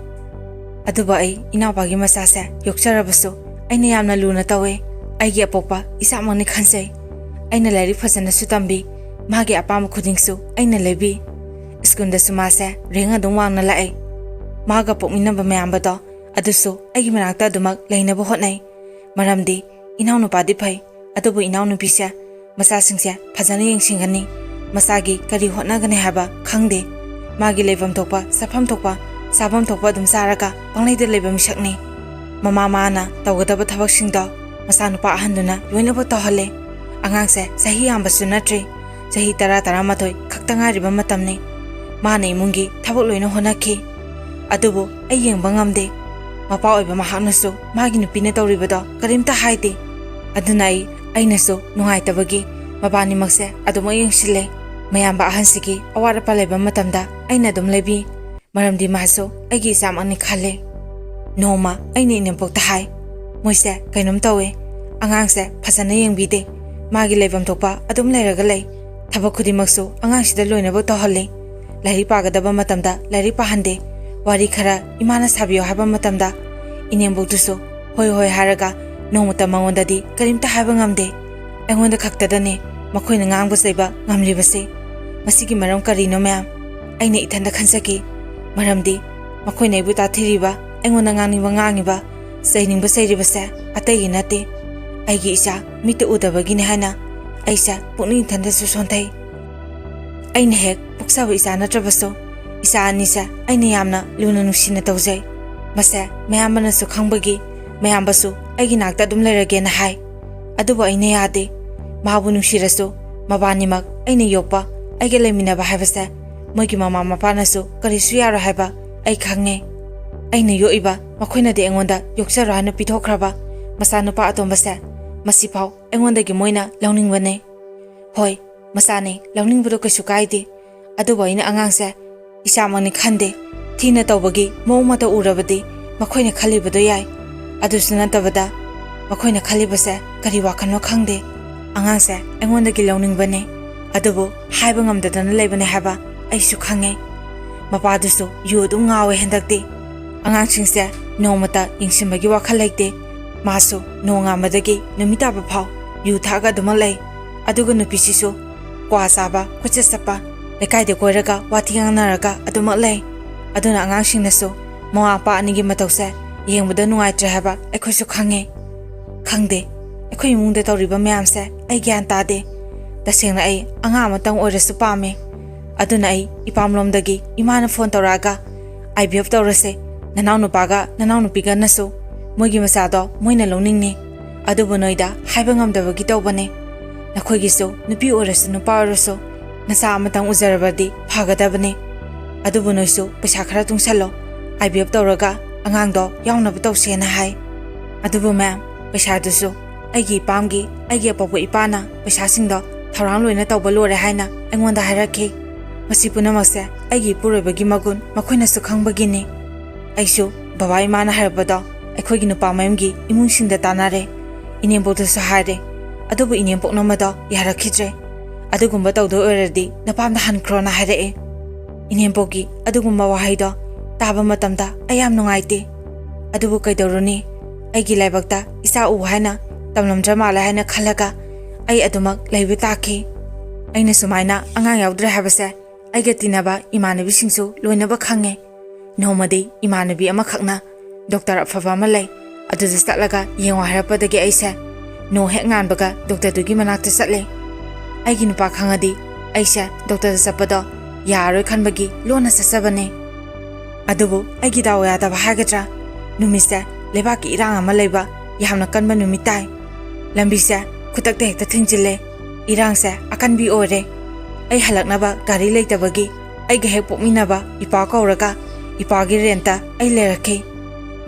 ꯑꯗꯨꯕꯨ ꯑꯩ ꯏꯅꯥꯎꯄꯥꯒꯤ ꯃꯆꯥꯁꯦ ꯌꯣꯛꯆꯔꯕꯁꯨ ꯑꯩꯅ ꯌꯥꯝꯅ ꯂꯨꯅ ꯇꯧꯋꯦ꯫ ꯑꯩꯒꯤ ꯑꯄꯣꯛꯄ ꯏꯆꯥꯃꯛꯅꯤ ꯈꯟꯖꯩ꯫ ꯑꯩꯅ ꯂꯥꯏꯔꯤꯛ ꯐꯖꯅꯁꯨ ꯇꯝꯕꯤ, ꯃꯥꯒꯤ ꯑꯄꯥꯝꯕ ꯈꯨꯗꯤꯡꯁꯨ ꯑꯩꯅ ꯂꯩꯕꯤ꯫ ꯁ꯭ꯀꯨꯜꯗꯁꯨ ꯃꯥꯁꯦ ꯔꯦꯡ ꯑꯗꯨꯝ ꯋꯥꯡꯅ ꯂꯥꯛꯑꯦ꯫ ꯃꯥꯒ ꯄꯣꯛꯃꯤꯟꯅꯕ ꯃꯌꯥꯝꯕꯗꯣ ꯑꯗꯨꯁꯨ ꯑꯩꯒꯤ ꯃꯅꯥꯛꯇ ꯑꯗꯨꯃꯛ ꯂꯩꯅꯕ ꯍꯣꯠꯅꯩ꯫ ꯃꯔꯝꯗꯤ ꯏꯅꯥꯎꯅꯨꯄꯥꯗꯤ ꯐꯩ, ꯑꯗꯨꯕꯨ ꯏꯅꯥꯎꯅꯨꯄꯤꯁꯦ ꯃꯆꯥꯁꯤꯡꯁꯦ ꯐꯖꯅ ꯌꯦꯡꯁꯤꯟꯒꯅꯤ꯫ ꯃꯆꯥꯒꯤ ꯀꯔꯤ ꯍꯣꯠꯅꯒꯅꯤ ꯍꯥꯏꯕ ꯈꯪꯗꯦ꯫ ꯃꯥꯒꯤ ꯂꯩꯐꯝ ꯊꯣꯛꯄ, ꯆꯠꯐꯝ ꯊꯣꯛꯄ, ꯆꯥꯐꯝ ꯊꯣꯛꯄ ꯑꯗꯨꯝ ꯆꯥꯔꯒ ꯄꯪꯂꯩꯗ ꯂꯩꯕ ꯃꯤꯁꯛꯅꯤ꯫ ꯃꯃꯥ ꯃꯥꯅ ꯇꯧꯒꯗꯕ ꯊꯕꯛꯁꯤꯡꯗꯣ ꯃꯆꯥꯅꯨꯄꯥ ꯑꯍꯟꯗꯨꯅ ꯂꯣꯏꯅꯃꯛ ꯇꯧꯍꯜꯂꯦ꯫ ꯑꯉꯥꯡꯁꯦ ꯆꯍꯤ ꯌꯥꯝꯕꯁꯨ ꯅꯠꯇ꯭ꯔꯤ, ꯆꯍꯤ ꯇꯔꯥ, ꯇꯔꯥꯃꯥꯊꯣꯏ ꯈꯛꯇ ꯉꯥꯏꯔꯤꯕ ꯃꯇꯝꯅꯤ꯫ ꯃꯥꯅ ꯏꯃꯨꯡꯒꯤ ꯊꯕꯛ ꯂꯣꯏꯅ ꯍꯣꯠꯅꯈꯤ꯫ ꯑꯗꯨꯕꯨ ꯑꯩ ꯌꯦꯡꯕ ꯉꯝꯗꯦ꯫ ꯃꯄꯥ ꯑꯣꯏꯕ ꯃꯍꯥꯛꯅꯁꯨ ꯃꯥꯒꯤ ꯅꯨꯄꯤꯅ ꯇꯧꯔꯤꯕꯗꯣ ꯀꯔꯤꯝꯇ ꯍꯥꯏꯗꯦ꯫ ꯑꯗꯨꯅ ꯑꯩ, ꯑꯩꯅꯁꯨ ꯅꯨꯡꯉꯥꯏꯇꯕꯒꯤ ꯃꯕꯥꯅꯤꯃꯛꯁꯦ ꯑꯗꯨꯃꯛ ꯌꯦꯡꯁꯤꯜꯂꯦ꯫ ꯃꯌꯥꯝꯕ ꯑꯍꯟꯁꯤꯒꯤ ꯑꯋꯥꯠ ꯑꯄꯥ ꯂꯩꯕ ꯃꯇꯝꯗ ꯑꯩꯅ ꯑꯗꯨꯝ ꯂꯩꯕꯤ, ꯃꯔꯝꯗꯤ ꯃꯥꯁꯨ ꯑꯩꯒꯤ ꯏꯆꯥꯃꯛꯅꯤ ꯈꯜꯂꯦ꯫ ꯅꯣꯡꯃ ꯑꯩꯅ ꯏꯅꯦꯝꯄꯣꯛꯇ ꯍꯥꯏ, "ꯃꯣꯏꯁꯦ ꯀꯩꯅꯣꯝ ꯇꯧꯋꯦ, ꯑꯉꯥꯡꯁꯦ ꯐꯖꯅ ꯌꯦꯡꯕꯤꯗꯦ, ꯃꯥꯒꯤ ꯂꯩꯐꯝ ꯊꯣꯛꯄ ꯑꯗꯨꯝ ꯂꯩꯔꯒ ꯂꯩ, ꯊꯕꯛ ꯈꯨꯗꯤꯡꯃꯛꯁꯨ ꯑꯉꯥꯡꯁꯤꯗ ꯂꯣꯏꯅꯃꯛ ꯇꯧꯍꯜꯂꯤ, ꯂꯥꯏꯔꯤꯛ ꯄꯥꯒꯗꯕ ꯃꯇꯝꯗ ꯂꯥꯏꯔꯤꯛ ꯄꯥꯍꯟꯗꯦ꯫ ꯋꯥꯔꯤ ꯈꯔ ꯏꯃꯥꯅ ꯁꯥꯕꯤꯌꯣ ꯍꯥꯏꯕ ꯃꯇꯝꯗ ꯏꯅꯦꯝꯕꯣꯛꯇꯨꯁꯨ ꯍꯣꯏ ꯍꯣꯏ ꯍꯥꯏꯔꯒ ꯅꯣꯡꯃꯇ ꯃꯉꯣꯟꯗꯗꯤ ꯀꯔꯤꯝꯇ ꯍꯥꯏꯕ ꯉꯝꯗꯦ꯫ ꯑꯩꯉꯣꯟꯗ ꯈꯛꯇꯗꯅꯦ ꯃꯈꯣꯏꯅ ꯉꯥꯡꯕ ꯆꯩꯕ ꯉꯝꯂꯤꯕꯁꯦ꯫ ꯃꯁꯤꯒꯤ ꯃꯔꯝ ꯀꯔꯤꯅꯣ ꯃꯌꯥꯝ? ꯑꯩꯅ ꯏꯊꯟꯗ ꯈꯟꯖꯈꯤ꯫ ꯃꯔꯝꯗꯤ ꯃꯈꯣꯏꯅ ꯑꯩꯕꯨ ꯇꯥꯊꯤꯔꯤꯕ, ꯑꯩꯉꯣꯟꯗ ꯉꯥꯡꯅꯤꯡꯕ ꯉꯥꯡꯉꯤꯕ, ꯆꯩꯅꯤꯡꯕ ꯆꯩꯔꯤꯕꯁꯦ ꯑꯇꯩꯒꯤ ꯅꯠꯇꯦ꯫ ꯑꯩꯒꯤ ꯏꯆꯥ ꯃꯤꯠꯇ ꯎꯗꯕꯒꯤꯅꯤ ꯍꯥꯏꯅ ꯑꯩꯁꯦ ꯄꯨꯛꯅꯤꯡ ꯏꯊꯟꯗꯁꯨ ꯁꯣꯟꯊꯩ꯫ ꯑꯩꯅ ꯍꯦꯛ ꯄꯣꯛꯆꯕ ꯏꯆꯥ ꯅꯠꯇ꯭ꯔꯕꯁꯨ, ꯏꯆꯥ ꯑꯅꯤꯁꯦ ꯑꯩꯅ ꯌꯥꯝꯅ ꯂꯨꯅ ꯅꯨꯡꯁꯤꯅ ꯇꯧꯖꯩ꯫ ꯃꯁꯦ ꯃꯌꯥꯝꯕꯅꯁꯨ ꯈꯪꯕꯒꯤ ꯃꯌꯥꯝꯕꯁꯨ ꯑꯩꯒꯤ ꯅꯥꯛꯇ ꯑꯗꯨꯝ ꯂꯩꯔꯒꯦꯅ ꯍꯥꯏ꯫ ꯑꯗꯨꯕꯨ ꯑꯩꯅ ꯌꯥꯗꯦ꯫ ꯃꯍꯥꯛꯄꯨ ꯅꯨꯡꯁꯤꯔꯁꯨ ꯃꯕꯥꯅꯤꯃꯛ ꯑꯩꯅ ꯌꯣꯛꯄ, ꯑꯩꯒ ꯂꯩꯃꯤꯟꯅꯕ ꯍꯥꯏꯕꯁꯦ ꯃꯣꯏꯒꯤ ꯃꯃꯥ ꯃꯄꯥꯅꯁꯨ ꯀꯔꯤꯁꯨ ꯌꯥꯔꯣꯏ ꯍꯥꯏꯕ ꯑꯩ ꯈꯪꯉꯦ꯫ ꯑꯩꯅ ꯌꯣꯛꯏꯕ ꯃꯈꯣꯏꯅꯗꯤ ꯑꯩꯉꯣꯟꯗ ꯌꯣꯛꯆꯔꯣ ꯍꯥꯏꯅ ꯄꯤꯊꯣꯛꯈ꯭ꯔꯕ ꯃꯆꯥꯅꯨꯄꯥ ꯑꯇꯣꯝꯕꯁꯦ ꯃꯁꯤꯐꯥꯎ ꯑꯩꯉꯣꯟꯗꯒꯤ ꯃꯣꯏꯅ ꯂꯧꯅꯤꯡꯕꯅꯦ꯫ ꯍꯣꯏ, ꯃꯆꯥꯅꯤ, ꯂꯧꯅꯤꯡꯕꯗꯣ ꯀꯩꯁꯨ ꯀꯥꯏꯗꯦ꯫ ꯑꯗꯨꯕꯨ ꯑꯩꯅ ꯑꯉꯥꯡꯁꯦ ꯏꯆꯥꯃꯛꯅꯤ ꯈꯟꯗꯦ꯫ ꯊꯤꯅ ꯇꯧꯕꯒꯤ ꯃꯑꯣꯡ ꯃꯇꯧ ꯎꯔꯕꯗꯤ ꯃꯈꯣꯏꯅ ꯈꯜꯂꯤꯕꯗꯣ ꯌꯥꯏ꯫ ꯑꯗꯨꯁꯨ ꯅꯠꯇꯕꯗ ꯃꯈꯣꯏꯅ ꯈꯜꯂꯤꯕꯁꯦ ꯀꯔꯤ ꯋꯥꯈꯜꯅꯣ ꯈꯪꯗꯦ꯫ ꯑꯉꯥꯡꯁꯦ ꯑꯩꯉꯣꯟꯗꯒꯤ ꯂꯧꯅꯤꯡꯕꯅꯦ꯫ ꯑꯗꯨꯕꯨ ꯍꯥꯏꯕ ꯉꯝꯗꯗꯅ ꯂꯩꯕꯅꯦ ꯍꯥꯏꯕ ꯑꯩꯁꯨ ꯈꯪꯉꯦ꯫ ꯃꯄꯥꯗꯨꯁꯨ ꯌꯨ ꯑꯗꯨꯝ ꯉꯥꯎꯋꯦ ꯍꯟꯗꯛꯇꯤ꯫ ꯑꯉꯥꯡꯁꯤꯡꯁꯦ ꯅꯣꯡꯃꯇ ꯌꯦꯡꯁꯤꯟꯕꯒꯤ ꯋꯥꯈꯜ ꯂꯩꯇꯦ꯫ ꯃꯥꯁꯨ ꯅꯣꯡꯉꯥꯟꯕꯗꯒꯤ ꯅꯨꯃꯤꯠ ꯇꯥꯕ ꯐꯥꯎ ꯌꯨ ꯊꯛꯑꯒ ꯑꯗꯨꯃꯛ ꯂꯩ꯫ ꯑꯗꯨꯒ ꯅꯨꯄꯤꯁꯤꯁꯨ ꯀ꯭ꯋꯥ ꯆꯥꯕ, ꯀꯣꯏꯆꯠ ꯆꯠꯄ, ꯂꯩꯀꯥꯏꯗ ꯀꯣꯏꯔꯒ ꯋꯥꯊꯤ ꯉꯥꯡꯅꯔꯒ ꯑꯗꯨꯃꯛ ꯂꯩ꯫ ꯑꯗꯨꯅ ꯑꯉꯥꯡꯁꯤꯡꯅꯁꯨ ꯃꯃꯥ ꯃꯄꯥ ꯑꯅꯤꯒꯤ ꯃꯇꯧꯁꯦ ꯌꯦꯡꯕꯗ ꯅꯨꯡꯉꯥꯏꯇ꯭ꯔꯦ ꯍꯥꯏꯕ ꯑꯩꯈꯣꯏꯁꯨ ꯈꯪꯉꯦ꯫ ꯈꯪꯗꯦ, ꯑꯩꯈꯣꯏ ꯏꯃꯨꯡꯗ ꯇꯧꯔꯤꯕ ꯃꯌꯥꯝꯁꯦ ꯑꯩ ꯒ꯭ꯌꯥꯟ ꯇꯥꯗꯦ꯫ ꯇꯁꯦꯡꯅ ꯑꯩ ꯑꯉꯥꯡ ꯑꯃꯇꯪ ꯑꯣꯏꯔꯁꯨ ꯄꯥꯝꯃꯦ꯫ ꯑꯗꯨꯅ ꯑꯩ ꯏꯄꯥꯝꯂꯣꯝꯗꯒꯤ ꯏꯃꯥꯅ ꯐꯣꯟ ꯇꯧꯔꯛꯑꯒ, "ꯑꯥꯏ ꯚꯤ ꯑꯦꯐ ꯇꯧꯔꯁꯦ, ꯅꯅꯥꯎꯅꯨꯄꯥꯒ ꯅꯅꯥꯎꯅꯨꯄꯤꯒꯅꯁꯨ ꯃꯣꯏꯒꯤ ꯃꯆꯥꯗꯣ ꯃꯣꯏꯅ ꯂꯧꯅꯤꯡꯉꯤ꯫ ꯑꯗꯨꯕꯨ ꯅꯣꯏꯗ ꯍꯥꯏꯕ ꯉꯝꯗꯕꯒꯤ ꯇꯧꯕꯅꯦ꯫ ꯅꯈꯣꯏꯒꯤꯁꯨ ꯅꯨꯄꯤ ꯑꯣꯏꯔꯁꯨ ꯅꯨꯄꯥ ꯑꯣꯏꯔꯁꯨ ꯅꯆꯥ ꯑꯃꯇꯪ ꯎꯖꯔꯕꯗꯤ ꯐꯒꯗꯕꯅꯤ꯫ ꯑꯗꯨꯕꯨ ꯅꯣꯏꯁꯨ ꯄꯩꯁꯥ ꯈꯔ ꯇꯨꯡꯁꯜꯂꯣ, ꯑꯥꯏ ꯚꯤ ꯑꯦꯐ ꯇꯧꯔꯒ ꯑꯉꯥꯡꯗꯣ ꯌꯥꯎꯅꯕ ꯇꯧꯁꯦꯅ" ꯍꯥꯏ꯫ ꯑꯗꯨꯕꯨ ꯃꯦꯝ, ꯄꯩꯁꯥꯗꯨꯁꯨ ꯑꯩꯒꯤ ꯏꯄꯥꯝꯒꯤ, ꯑꯩꯒꯤ ꯑꯄꯣꯛꯄ ꯏꯄꯥꯅ ꯄꯩꯁꯥꯁꯤꯡꯗꯣ ꯊꯧꯔꯥꯡ ꯂꯣꯏꯅ ꯇꯧꯕ ꯂꯣꯏꯔꯦ ꯍꯥꯏꯅ ꯑꯩꯉꯣꯟꯗ ꯍꯥꯏꯔꯛꯈꯤ꯫ ꯃꯁꯤ ꯄꯨꯝꯅꯃꯛꯁꯦ ꯑꯩꯒꯤ ꯏꯄꯨꯔꯣꯏꯕꯒꯤ ꯃꯒꯨꯟ ꯃꯈꯣꯏꯅꯁꯨ ꯈꯪꯕꯒꯤꯅꯤ꯫ ꯑꯩꯁꯨ ꯕꯕꯥ ꯏꯃꯥꯅ ꯍꯥꯏꯔꯛꯄꯗꯣ ꯑꯩꯈꯣꯏꯒꯤ ꯅꯨꯄꯥ ꯃꯌꯨꯝꯒꯤ ꯏꯃꯨꯡꯁꯤꯡꯗ ꯇꯥꯟꯅꯔꯦ꯫ ꯏꯅꯦꯝꯕꯣꯛꯇꯁꯨ ꯍꯥꯏꯔꯦ꯫ ꯑꯗꯨꯕꯨ ꯏꯅꯦꯝꯕꯣꯛꯅ ꯃꯗꯣ ꯌꯥꯔꯛꯈꯤꯗ꯭ꯔꯦ꯫ "ꯑꯗꯨꯒꯨꯝꯕ ꯇꯧꯗꯣꯏ ꯑꯣꯏꯔꯗꯤ ꯅꯄꯥꯝꯗ ꯍꯟꯈ꯭ꯔꯣꯅ" ꯍꯥꯏꯔꯛꯑꯦ꯫ ꯏꯅꯦꯝꯄꯣꯛꯀꯤ ꯑꯗꯨꯒꯨꯝꯕ ꯋꯥꯍꯩꯗꯣ ꯇꯥꯕ ꯃꯇꯝꯗ ꯑꯩ ꯌꯥꯝ ꯅꯨꯡꯉꯥꯏꯇꯦ꯫ ꯑꯗꯨꯕꯨ ꯀꯩꯗꯧꯔꯨꯅꯤ, ꯑꯩꯒꯤ ꯂꯥꯏꯕꯛꯇ ꯏꯆꯥ ꯎ ꯍꯥꯏꯅ ꯇꯝꯂꯝꯗ꯭ꯔ ꯃꯥꯜꯂꯦ ꯍꯥꯏꯅ ꯈꯜꯂꯒ ꯑꯩ ꯑꯗꯨꯃꯛ ꯂꯩꯕ ꯇꯥꯈꯤ꯫ ꯑꯩꯅ ꯁꯨꯃꯥꯏꯅ ꯑꯉꯥꯡ ꯌꯥꯎꯗ꯭ꯔꯦ ꯍꯥꯏꯕꯁꯦ ꯑꯩꯒ ꯇꯤꯟꯅꯕ ꯏꯃꯥꯟꯅꯕꯤꯁꯤꯡꯁꯨ ꯂꯣꯏꯅꯃꯛ ꯈꯪꯉꯦ꯫ ꯅꯣꯡꯃꯗꯤ ꯏꯃꯥꯟꯅꯕꯤ ꯑꯃꯈꯛꯅ ꯗꯣꯛꯇꯔ ꯑꯐꯕ ꯑꯃ ꯂꯩ, ꯑꯗꯨꯗ ꯆꯠꯂꯒ ꯌꯦꯡꯉꯣ ꯍꯥꯏꯔꯛꯄꯗꯒꯤ ꯑꯩꯁꯦ ꯅꯣꯡ ꯍꯦꯛ ꯉꯥꯟꯕꯒ ꯗꯣꯛꯇꯔꯗꯨꯒꯤ ꯃꯅꯥꯛꯇ ꯆꯠꯂꯦ꯫ ꯑꯩꯒꯤ ꯅꯨꯄꯥ ꯈꯪꯉꯗꯤ ꯑꯩꯁꯦ ꯗꯣꯛꯇꯔꯗ ꯆꯠꯄꯗꯣ ꯌꯥꯔꯔꯣꯏ ꯈꯟꯕꯒꯤ ꯂꯣꯟꯅ ꯆꯠꯆꯕꯅꯦ꯫ ꯑꯗꯨꯕꯨ ꯑꯩꯒꯤ ꯗꯥꯎ ꯌꯥꯗꯕ ꯍꯥꯏꯒꯗ꯭ꯔꯥ, ꯅꯨꯃꯤꯠꯁꯦ ꯂꯩꯕꯥꯛꯀꯤ ꯏꯔꯥꯡ ꯑꯃ ꯂꯩꯕ ꯌꯥꯝꯅ ꯀꯟꯕ ꯅꯨꯃꯤꯠ ꯇꯥꯏ꯫ ꯂꯝꯕꯤꯁꯦ ꯈꯨꯗꯛꯇ ꯍꯦꯛꯇ ꯊꯤꯡꯖꯤꯜꯂꯦ꯫ ꯏꯔꯥꯡꯁꯦ ꯑꯀꯟꯕꯤ ꯑꯣꯏꯔꯦ꯫ ꯑꯩ ꯍꯜꯂꯛꯅꯕ ꯒꯥꯔꯤ ꯂꯩꯇꯕꯒꯤ ꯑꯩꯒ ꯍꯦꯛ ꯄꯣꯛꯃꯤꯟꯅꯕ ꯏꯄꯥ ꯀꯧꯔꯒ ꯏꯄꯥꯒꯤ ꯔꯦꯟꯇ ꯑꯩ ꯂꯩꯔꯛꯈꯤ꯫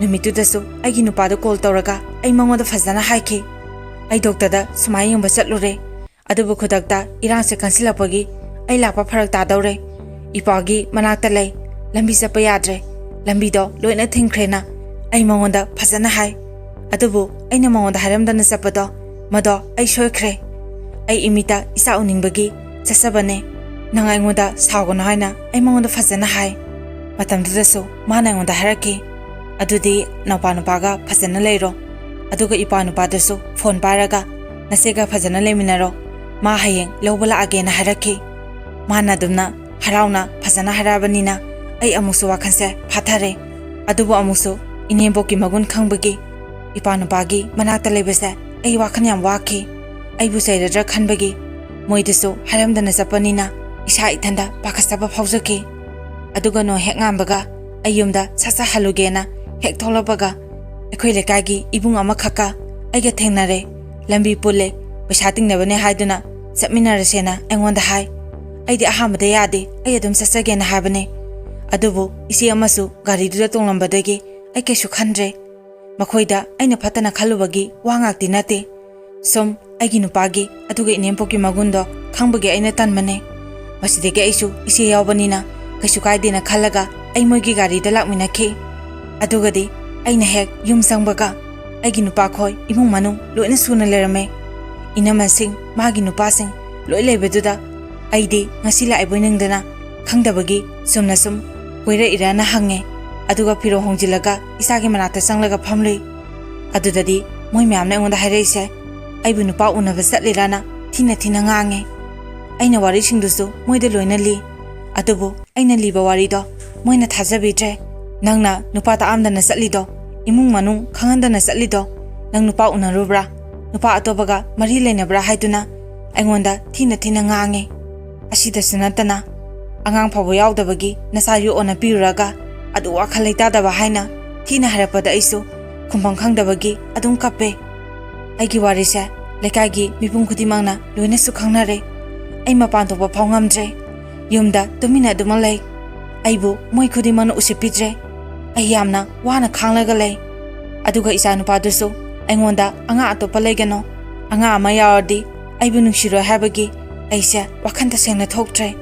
ꯅꯨꯃꯤꯠꯇꯨꯗꯁꯨ ꯑꯩꯒꯤ ꯅꯨꯄꯥꯗ ꯀꯣꯜ ꯇꯧꯔꯒ ꯑꯩ ꯃꯉꯣꯟꯗ ꯐꯖꯅ ꯍꯥꯏꯈꯤ, "ꯑꯩ ꯗꯣꯛꯇꯔꯗ ꯁꯨꯃꯥꯏ ꯌꯦꯡꯕ ꯆꯠꯂꯨꯔꯦ, ꯑꯗꯨꯕꯨ ꯈꯨꯗꯛꯇ ꯏꯔꯥꯡꯁꯦ ꯀꯟꯁꯤꯜꯂꯛꯄꯒꯤ ꯑꯩ ꯂꯥꯛꯄ ꯐꯔꯛ ꯇꯥꯗꯧꯔꯦ꯫ ꯏꯄꯥꯒꯤ ꯃꯅꯥꯛꯇ ꯂꯩ, ꯂꯝꯕꯤ ꯆꯠꯄ ꯌꯥꯗ꯭ꯔꯦ, ꯂꯝꯕꯤꯗꯣ ꯂꯣꯏꯅ ꯊꯤꯡꯈ꯭ꯔꯦꯅ" ꯑꯩ ꯃꯉꯣꯟꯗ ꯐꯖꯅ ꯍꯥꯏ꯫ ꯑꯗꯨꯕꯨ ꯑꯩꯅ ꯃꯉꯣꯟꯗ ꯍꯥꯏꯔꯝꯗꯅ ꯆꯠꯄꯗꯣ, ꯃꯗꯣ ꯑꯩ ꯁꯣꯏꯈ꯭ꯔꯦ꯫ ꯑꯩ ꯏꯃꯤꯠꯇ ꯏꯆꯥ ꯎꯅꯤꯡꯕꯒꯤ ꯆꯠꯆꯕꯅꯦ꯫ ꯅꯪ ꯑꯩꯉꯣꯟꯗ ꯁꯥꯎꯒꯅꯨ ꯍꯥꯏꯅ ꯑꯩ ꯃꯉꯣꯟꯗ ꯐꯖꯅ ꯍꯥꯏ꯫ ꯃꯇꯝꯗꯨꯗꯁꯨ ꯃꯥꯅ ꯑꯩꯉꯣꯟꯗ ꯍꯥꯏꯔꯛꯈꯤ, "ꯑꯗꯨꯗꯤ ꯅꯧꯄꯥ ꯅꯨꯄꯥꯒ ꯐꯖꯅ ꯂꯩꯔꯣ, ꯑꯗꯨꯒ ꯏꯄꯥ ꯅꯨꯄꯥꯗꯨꯁꯨ ꯐꯣꯟ ꯄꯥꯏꯔꯒ ꯅꯆꯦꯒ ꯐꯖꯅ ꯂꯩꯃꯤꯟꯅꯔꯣ, ꯃꯥ ꯍꯌꯦꯡ ꯂꯧꯕ ꯂꯥꯛꯑꯒꯦꯅ" ꯍꯥꯏꯔꯛꯈꯤ꯫ ꯃꯥꯅ ꯑꯗꯨꯝꯅ ꯍꯔꯥꯎꯅ ꯐꯖꯅ ꯍꯥꯏꯔꯛꯑꯕꯅꯤꯅ ꯑꯩ ꯑꯃꯨꯛꯁꯨ ꯋꯥꯈꯜꯁꯦ ꯐꯥꯊꯔꯦ꯫ ꯑꯗꯨꯕꯨ ꯑꯃꯨꯛꯁꯨ ꯏꯅꯦꯝꯕꯣꯛꯀꯤ ꯃꯒꯨꯟ ꯈꯪꯕꯒꯤ ꯏꯄꯥ ꯅꯨꯄꯥꯒꯤ ꯃꯅꯥꯛꯇ ꯂꯩꯕꯁꯦ ꯑꯩ ꯋꯥꯈꯜ ꯌꯥꯝ ꯋꯥꯈꯤ꯫ ꯑꯩꯕꯨ ꯆꯩꯔꯗ꯭ꯔꯥ ꯈꯟꯕꯒꯤ ꯃꯣꯏꯗꯁꯨ ꯍꯥꯏꯔꯝꯗꯅ ꯆꯠꯄꯅꯤꯅ ꯏꯁꯥ ꯏꯊꯟꯗ ꯄꯥꯈꯠꯆꯕ ꯐꯥꯎꯖꯈꯤ꯫ ꯑꯗꯨꯒ ꯅꯣꯡ ꯍꯦꯛ ꯉꯥꯟꯕꯒ ꯑꯩ ꯌꯨꯝꯗ ꯁꯠ ꯁꯠ ꯍꯜꯂꯨꯒꯦꯅ ꯍꯦꯛ ꯊꯣꯛꯂꯛꯄꯒ ꯑꯩꯈꯣꯏ ꯂꯩꯀꯥꯏꯒꯤ ꯏꯕꯨꯡ ꯑꯃꯈꯛꯀ ꯑꯩꯒ ꯊꯦꯡꯅꯔꯦ꯫ ꯂꯝꯕꯤ ꯄꯨꯜꯂꯦ, ꯄꯩꯁꯥ ꯇꯤꯡꯅꯕꯅꯦ ꯍꯥꯏꯗꯨꯅ ꯆꯠꯃꯤꯟꯅꯔꯁꯦꯅ ꯑꯩꯉꯣꯟꯗ ꯍꯥꯏ꯫ ꯑꯩꯗꯤ ꯑꯍꯥꯟꯕꯗ ꯌꯥꯗꯦ, ꯑꯩ ꯑꯗꯨꯝ ꯆꯠꯆꯒꯦꯅ ꯍꯥꯏꯕꯅꯦ꯫ ꯑꯗꯨꯕꯨ ꯏꯆꯦ ꯑꯃꯁꯨ ꯒꯥꯔꯤꯗꯨꯗ ꯇꯣꯡꯂꯝꯕꯗꯒꯤ ꯑꯩ ꯀꯩꯁꯨ ꯈꯟꯗ꯭ꯔꯦ꯫ ꯃꯈꯣꯏꯗ ꯑꯩꯅ ꯐꯠꯇꯅ ꯈꯜꯂꯨꯕꯒꯤ ꯋꯥ ꯉꯥꯛꯇꯤ ꯅꯠꯇꯦ꯫ ꯁꯨꯝ ꯑꯩꯒꯤ ꯅꯨꯄꯥꯒꯤ ꯑꯗꯨꯒ ꯏꯅꯦꯝꯄꯣꯛꯀꯤ ꯃꯒꯨꯟꯗꯣ ꯈꯪꯕꯒꯤ ꯑꯩꯅ ꯇꯟꯕꯅꯦ꯫ ꯃꯁꯤꯗꯒꯤ ꯑꯩꯁꯨ ꯏꯆꯦ ꯌꯥꯎꯕꯅꯤꯅ ꯀꯩꯁꯨ ꯀꯥꯏꯗꯦꯅ ꯈꯜꯂꯒ ꯑꯩ ꯃꯣꯏꯒꯤ ꯒꯥꯔꯤꯗ ꯂꯥꯛꯃꯤꯟꯅꯈꯤ꯫ ꯑꯗꯨꯒꯗꯤ ꯑꯩꯅ ꯍꯦꯛ ꯌꯨꯝ ꯆꯪꯕꯒ ꯑꯩꯒꯤ ꯅꯨꯄꯥꯈꯣꯏ ꯏꯃꯨꯡ ꯃꯅꯨꯡ ꯂꯣꯏꯅ ꯁꯨꯅ ꯂꯩꯔꯝꯃꯦ꯫ ꯏꯅꯝꯃꯁꯤꯡ, ꯃꯥꯒꯤ ꯅꯨꯄꯥꯁꯤꯡ ꯂꯣꯏ ꯂꯩꯕꯗꯨꯗ ꯑꯩꯗꯤ ꯉꯁꯤ ꯂꯥꯛꯏꯕꯣꯏ ꯅꯤꯡꯗꯅ ꯈꯪꯗꯕꯒꯤ ꯆꯨꯝꯅ ꯁꯨꯝ ꯀꯣꯏꯔꯛꯏꯔꯅ ꯍꯪꯉꯦ꯫ ꯑꯗꯨꯒ ꯐꯤꯔꯣꯜ ꯍꯣꯡꯖꯤꯜꯂꯒ ꯏꯆꯥꯒꯤ ꯃꯅꯥꯛꯇ ꯆꯪꯂꯒ ꯐꯝꯂꯨꯏ꯫ ꯑꯗꯨꯗꯗꯤ ꯃꯣꯏ ꯃꯌꯥꯝꯅ ꯑꯩꯉꯣꯟꯗ ꯍꯥꯏꯔꯛꯏꯁꯦ, ꯑꯩꯕꯨ ꯅꯨꯄꯥ ꯎꯅꯕ ꯆꯠꯂꯤꯔꯅ ꯊꯤꯅ ꯊꯤꯅ ꯉꯥꯡꯉꯦ꯫ ꯑꯩꯅ ꯋꯥꯔꯤꯁꯤꯡꯗꯨꯁꯨ ꯃꯣꯏꯗ ꯂꯣꯏꯅ ꯂꯤ꯫ ꯑꯗꯨꯕꯨ ꯑꯩꯅ ꯂꯤꯕ ꯋꯥꯔꯤꯗꯣ ꯃꯣꯏꯅ ꯊꯥꯖꯕꯤꯗ꯭ꯔꯦ꯫ "ꯅꯪꯅ ꯅꯨꯄꯥ ꯇꯥꯛꯑꯝꯗꯅ ꯆꯠꯂꯤꯗꯣ, ꯏꯃꯨꯡ ꯃꯅꯨꯡ ꯈꯪꯍꯟꯗꯅ ꯆꯠꯂꯤꯗꯣ, ꯅꯪ ꯅꯨꯄꯥ ꯎꯅꯔꯨꯕ꯭ꯔꯥ? ꯅꯨꯄꯥ ꯑꯇꯣꯞꯄꯒ ꯃꯔꯤ ꯂꯩꯅꯕ꯭ꯔꯥ?" ꯍꯥꯏꯗꯨꯅ ꯑꯩꯉꯣꯟꯗ ꯊꯤꯅ ꯊꯤꯅ ꯉꯥꯡꯉꯦ꯫ ꯑꯁꯤꯗꯁꯨ ꯅꯠꯇꯅ ꯑꯉꯥꯡ ꯐꯥꯎꯕ ꯌꯥꯎꯗꯕꯒꯤ ꯅꯆꯥ ꯌꯣꯛꯑꯣꯅ ꯄꯤꯔꯨꯔꯒ ꯑꯗꯨ ꯋꯥꯈꯜ ꯂꯩꯇꯥꯗꯕ ꯍꯥꯏꯅ ꯊꯤꯅ ꯍꯥꯏꯔꯛꯄꯗ ꯑꯩꯁꯨ ꯈꯨꯝꯐꯝ ꯈꯪꯗꯕꯒꯤ ꯑꯗꯨꯝ ꯀꯞꯄꯦ꯫ ꯑꯩꯒꯤ ꯋꯥꯔꯤꯁꯦ ꯂꯩꯀꯥꯏꯒꯤ ꯃꯤꯄꯨꯝ ꯈꯨꯗꯤꯡꯃꯛꯅ ꯂꯣꯏꯅꯁꯨ ꯈꯪꯅꯔꯦ꯫ ꯑꯩ ꯃꯄꯥꯟ ꯊꯣꯛꯄ ꯐꯥꯎ ꯉꯝꯗ꯭ꯔꯦ꯫ ꯌꯨꯝꯗ ꯇꯨꯃꯤꯟꯅ ꯑꯗꯨꯃꯛ ꯂꯩ꯫ ꯑꯩꯕꯨ ꯃꯣꯏ ꯈꯨꯗꯤꯡꯃꯛꯅ ꯎꯁꯤꯠꯄꯤꯗ꯭ꯔꯦ꯫ ꯑꯩ ꯌꯥꯝꯅ ꯋꯥꯅ ꯈꯥꯡꯂꯒ ꯂꯩ꯫ ꯑꯗꯨꯒ ꯏꯆꯥꯅꯨꯄꯥꯗꯨꯁꯨ ꯑꯩꯉꯣꯟꯗ "ꯑꯉꯥꯡ ꯑꯇꯣꯞꯄ ꯂꯩꯒꯅꯣ, ꯑꯉꯥꯡ ꯑꯃ ꯌꯥꯎꯔꯗꯤ ꯑꯩꯕꯨ ꯅꯨꯡꯁꯤꯔꯣꯏ" ꯍꯥꯏꯕꯒꯤ ꯑꯩꯁꯦ ꯋꯥꯈꯜ ꯇꯁꯦꯡꯅ ꯊꯣꯛꯇ꯭ꯔꯦ꯫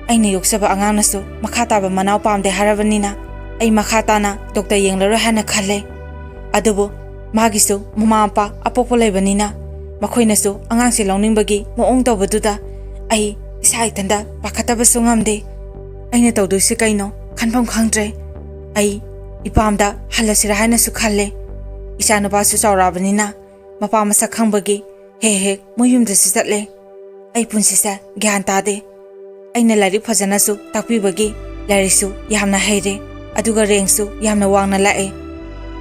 ꯑꯩꯅ ꯌꯣꯛꯆꯕ ꯑꯉꯥꯡꯅꯁꯨ ꯃꯈꯥ ꯇꯥꯕ ꯃꯅꯥꯎ ꯄꯥꯝꯗꯦ ꯍꯥꯏꯔꯕꯅꯤꯅ ꯑꯩ ꯃꯈꯥ ꯇꯥꯅ ꯗꯣꯛꯇꯔ ꯌꯦꯡꯂꯔꯣꯏ ꯍꯥꯏꯅ ꯈꯜꯂꯦ꯫ ꯑꯗꯨꯕꯨ ꯃꯥꯒꯤꯁꯨ ꯃꯃꯥ ꯃꯄꯥ ꯑꯄꯣꯛꯄ ꯂꯩꯕꯅꯤꯅ ꯃꯈꯣꯏꯅꯁꯨ ꯑꯉꯥꯡꯁꯦ ꯂꯧꯅꯤꯡꯕꯒꯤ ꯃꯑꯣꯡ ꯇꯧꯕꯗꯨꯗ ꯑꯩ ꯏꯁꯥ ꯏꯊꯟꯇ ꯄꯥꯈꯠꯇꯕꯁꯨ ꯉꯝꯗꯦ꯫ ꯑꯩꯅ ꯇꯧꯗꯣꯏꯁꯦ ꯀꯩꯅꯣ ꯈꯟꯐꯝ ꯈꯪꯗ꯭ꯔꯦ꯫ ꯑꯩ ꯏꯄꯥꯝꯗ ꯍꯜꯂꯁꯤꯔꯥ ꯍꯥꯏꯅꯁꯨ ꯈꯜꯂꯦ꯫ ꯏꯆꯥꯅꯨꯄꯥꯁꯨ ꯆꯥꯎꯔꯛꯑꯕꯅꯤꯅ ꯃꯄꯥ ꯃꯁꯛ ꯈꯪꯕꯒꯤ ꯍꯦꯛ ꯍꯦꯛ ꯃꯣꯏ ꯌꯨꯝꯗꯁꯨ ꯆꯠꯂꯦ꯫ ꯑꯩ ꯄꯨꯟꯁꯤꯁꯦ ꯒ꯭ꯌꯥꯟ ꯇꯥꯗꯦ꯫ ꯑꯩꯅ ꯂꯥꯏꯔꯤꯛ ꯐꯖꯅꯁꯨ ꯇꯥꯛꯄꯤꯕꯒꯤ ꯂꯥꯏꯔꯤꯛꯁꯨ ꯌꯥꯝꯅ ꯍꯩꯔꯦ, ꯑꯗꯨꯒ ꯔꯦꯡꯁꯨ ꯌꯥꯝꯅ ꯋꯥꯡꯅ ꯂꯥꯛꯑꯦ꯫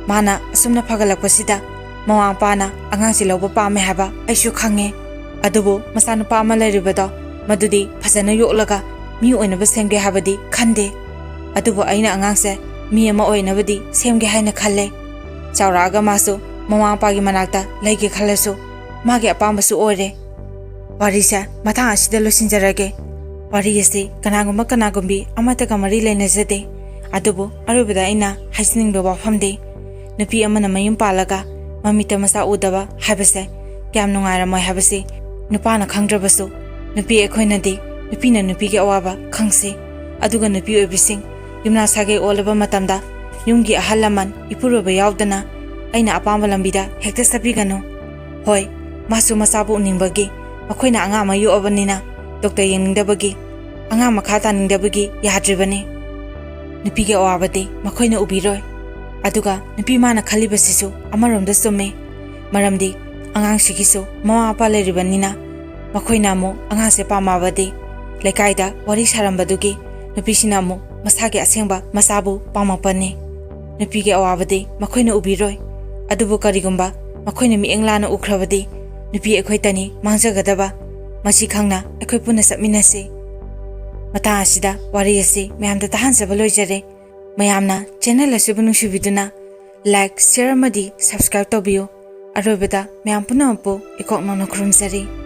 ꯃꯥꯅ ꯑꯁꯨꯝꯅ ꯐꯒꯠꯂꯛꯄꯁꯤꯗ ꯃꯃꯥ ꯃꯄꯥꯅ ꯑꯉꯥꯡꯁꯦ ꯂꯧꯕ ꯄꯥꯝꯃꯦ ꯍꯥꯏꯕ ꯑꯩꯁꯨ ꯈꯪꯉꯦ꯫ ꯑꯗꯨꯕꯨ ꯃꯆꯥꯅꯨꯄꯥ ꯑꯃ ꯂꯩꯔꯤꯕꯗꯣ, ꯃꯗꯨꯗꯤ ꯐꯖꯅ ꯌꯣꯛꯂꯒ ꯃꯤ ꯑꯣꯏꯅꯕ ꯁꯦꯝꯒꯦ ꯍꯥꯏꯕꯗꯤ ꯈꯟꯗꯦ꯫ ꯑꯗꯨꯕꯨ ꯑꯩꯅ ꯑꯉꯥꯡꯁꯦ ꯃꯤ ꯑꯃ ꯑꯣꯏꯅꯕꯗꯤ ꯁꯦꯝꯒꯦ ꯍꯥꯏꯅ ꯈꯜꯂꯦ꯫ ꯆꯥꯎꯔꯛꯑꯒ ꯃꯥꯁꯨ ꯃꯃꯥ ꯃꯄꯥꯒꯤ ꯃꯅꯥꯛꯇ ꯂꯩꯒꯦ ꯈꯜꯂꯁꯨ ꯃꯥꯒꯤ ꯑꯄꯥꯝꯕꯁꯨ ꯑꯣꯏꯔꯦ꯫ ꯋꯥꯔꯤꯁꯦ ꯃꯇꯥꯡ ꯑꯁꯤꯗ ꯂꯣꯏꯁꯤꯟꯖꯔꯒꯦ꯫ ꯋꯥꯔꯤ ꯑꯁꯤ ꯀꯅꯥꯒꯨꯝꯕ ꯀꯅꯥꯒꯨꯝꯕꯤ ꯑꯃꯠꯇꯒ ꯃꯔꯤ ꯂꯩꯅꯖꯗꯦ꯫ ꯑꯗꯨꯕꯨ ꯑꯔꯣꯏꯕꯗ ꯑꯩꯅ ꯍꯥꯏꯖꯅꯤꯡꯕ ꯋꯥꯐꯝꯗꯤ, ꯅꯨꯄꯤ ꯑꯃꯅ ꯃꯌꯨꯝ ꯄꯥꯜꯂꯒ ꯃꯃꯤꯠꯇ ꯃꯆꯥ ꯎꯗꯕ ꯍꯥꯏꯕꯁꯦ ꯀꯌꯥꯝ ꯅꯨꯡꯉꯥꯏꯔꯝꯃꯣꯏ ꯍꯥꯏꯕꯁꯤ ꯅꯨꯄꯥꯅ ꯈꯪꯗ꯭ꯔꯕꯁꯨ, ꯅꯨꯄꯤ ꯑꯩꯈꯣꯏꯅꯗꯤ ꯅꯨꯄꯤꯅ ꯅꯨꯄꯤꯒꯤ ꯑꯋꯥꯕ ꯈꯪꯁꯤ꯫ ꯑꯗꯨꯒ ꯅꯨꯄꯤ ꯑꯣꯏꯕꯤꯁꯤꯡ, ꯌꯨꯝꯅꯥ ꯁꯥꯒꯩ ꯑꯣꯜꯂꯕ ꯃꯇꯝꯗ ꯌꯨꯝꯒꯤ ꯑꯍꯜ ꯂꯃꯟ, ꯏꯄꯨꯔꯣꯏꯕ ꯌꯥꯎꯗꯅ ꯑꯩꯅ ꯑꯄꯥꯝꯕ ꯂꯝꯕꯤꯗ ꯍꯦꯛꯇ ꯆꯠꯄꯤꯒꯅꯨ꯫ ꯍꯣꯏ, ꯃꯥꯁꯨ ꯃꯆꯥꯕꯨ ꯎꯅꯤꯡꯕꯒꯤ, ꯃꯈꯣꯏꯅ ꯑꯉꯥꯡ ꯑꯃ ꯌꯣꯛꯑꯕꯅꯤꯅ ꯗꯣꯛꯇꯔ ꯌꯦꯡꯅꯤꯡꯗꯕꯒꯤ, ꯑꯉꯥꯡ ꯃꯈꯥ ꯇꯥꯅꯤꯡꯗꯕꯒꯤ ꯌꯥꯗ꯭ꯔꯤꯕꯅꯤ꯫ ꯅꯨꯄꯤꯒꯤ ꯑꯋꯥꯕꯗꯤ ꯃꯈꯣꯏꯅ ꯎꯕꯤꯔꯣꯏ꯫ ꯑꯗꯨꯒ ꯅꯨꯄꯤ ꯃꯥꯅ ꯈꯜꯂꯤꯕꯁꯤꯁꯨ ꯑꯃꯔꯣꯝꯗ ꯆꯨꯝꯃꯤ꯫ ꯃꯔꯝꯗꯤ ꯑꯉꯥꯡꯁꯤꯒꯤꯁꯨ ꯃꯃꯥ ꯃꯄꯥ ꯂꯩꯔꯤꯕꯅꯤꯅ ꯃꯈꯣꯏꯅ ꯑꯃꯨꯛ ꯑꯉꯥꯡꯁꯦ ꯄꯥꯝꯃꯛꯑꯕꯗꯤ ꯂꯩꯀꯥꯏꯗ ꯋꯥꯔꯤ ꯁꯥꯔꯝꯕꯗꯨꯒꯤ ꯅꯨꯄꯤꯁꯤꯅ ꯑꯃꯨꯛ ꯃꯁꯥꯒꯤ ꯑꯁꯦꯡꯕ ꯃꯆꯥꯕꯨ ꯄꯥꯝꯃꯛꯄꯅꯤ꯫ ꯅꯨꯄꯤꯒꯤ ꯑꯋꯥꯕꯗꯤ ꯃꯈꯣꯏꯅ ꯎꯕꯤꯔꯣꯏ꯫ ꯑꯗꯨꯕꯨ ꯀꯔꯤꯒꯨꯝꯕ ꯃꯈꯣꯏꯅ ꯃꯤꯠꯌꯦꯡ ꯂꯥꯟꯅ ꯎꯈ꯭ꯔꯕꯗꯤ ꯅꯨꯄꯤ ꯑꯩꯈꯣꯏꯇꯅꯤ ꯃꯥꯡꯖꯒꯗꯕ꯫ ꯃꯁꯤ ꯈꯪꯅ ꯑꯩꯈꯣꯏ ꯄꯨꯟꯅ ꯆꯠꯃꯤꯟꯅꯁꯤ꯫ ꯃꯇꯥꯡ ꯑꯁꯤꯗ ꯋꯥꯔꯤ ꯑꯁꯤ ꯃꯌꯥꯝꯗ ꯇꯥꯍꯟꯖꯕ ꯂꯣꯏꯖꯔꯦ꯫ ꯃꯌꯥꯝꯅ ꯆꯦꯅꯦꯜ ꯑꯁꯤꯕꯨ ꯅꯨꯡꯁꯤꯕꯤꯗꯨꯅ ꯂꯥꯏꯛ, ꯁꯤꯌꯔ ꯑꯃꯗꯤ ꯁꯕꯁꯀ꯭ꯔꯥꯏꯕ ꯇꯧꯕꯤꯌꯨ꯫ ꯑꯔꯣꯏꯕꯗ ꯃꯌꯥꯝ ꯄꯨꯝꯅꯃꯛꯄꯨ ꯏꯀꯣꯛ ꯅꯧꯅ ꯈꯨꯔꯨꯝꯖꯔꯤ꯫